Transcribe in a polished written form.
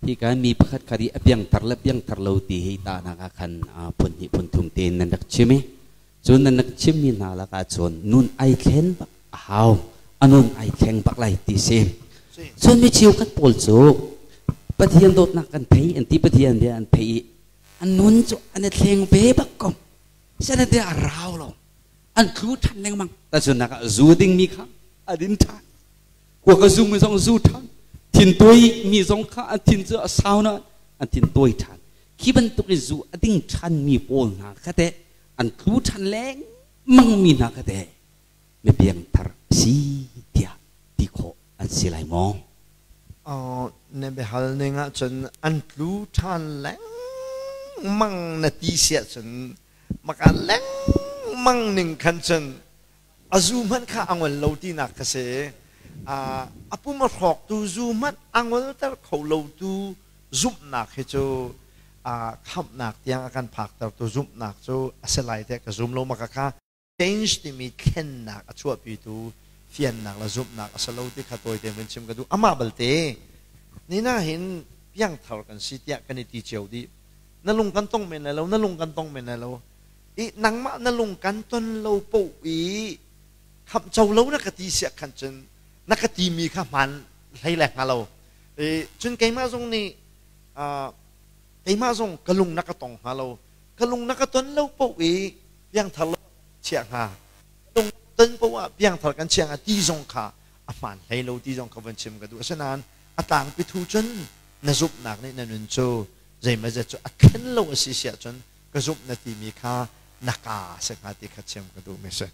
Hika mi pakhat khat i a piangthar le piangthar lo ti hi tahnak ah khan phun hnih phun thum tein nan rak chim i cun nan rak chimmi hna lakah cun nun ai thlen bak a hau, a nun ai thleng bak lai ti si. Cun mi cheukhat pawl cu Pathian dawtnak kan thei an ti, Pathian bia an thei i an nun cu an i thleng ve bak ko. Sinain a rau lo, an tlu ṭhan lengmang. Tahchunhnak ah zu dingmi kha a din ṭhan, kuak a zumi zong zu ṭhan, thintuai mi zong kha an thin cu a sau nain an thin tuai ṭhan. Khi bantuk i zu a ding ṭhanmi pawl hna kha teh an tlu ṭhan lengmang mi hna kha teh mi piangthar si tiah ti khawh an si lai maw? Na biahal ning ahcun an tlu ṭhan lengmang na ti si ahcun maka lengmang ning khan cun a zu hmanh kha a ngol lo tinak kha si. A pum a hrawktu zu hmanh a ngolter kho lotu zumhnak hi cu khamhnak tiang a kan phaktertu zumhnak cu a si lai tiah ka zum lo. Maka kha change timi thlennak a chuahpitu fiannak le zumhnak a si lo ti kha tawite in chim ka duh. Amah balte nina hin piangthar kan si tiah kan i ti cio dih. Na lung kan tong men lai lo, na lung kan tong men lai lo. I nangmah na lung kan ton lo poh i khamh co lo na ka ti siah khan cun na ka timi kha hmaan hlei le hnga lo. I cun keimah zong nih keimah zong ka lung na ka tong hnga lo. Ka lung na ka ton lo poh i piangthar lo chiah hnga. Lung ton poh ah piangthar kan chia hnga ti zong kha a hmaan hlei lo ti zong kha von chim ka duh. Asinain a tlangpi thu cun na zumhnak nih na nun cu zeimazet cu a thlen lo a si si ahcun ka zumh na timi kha na ka a si hnga ti kha chim ka duhmi a si.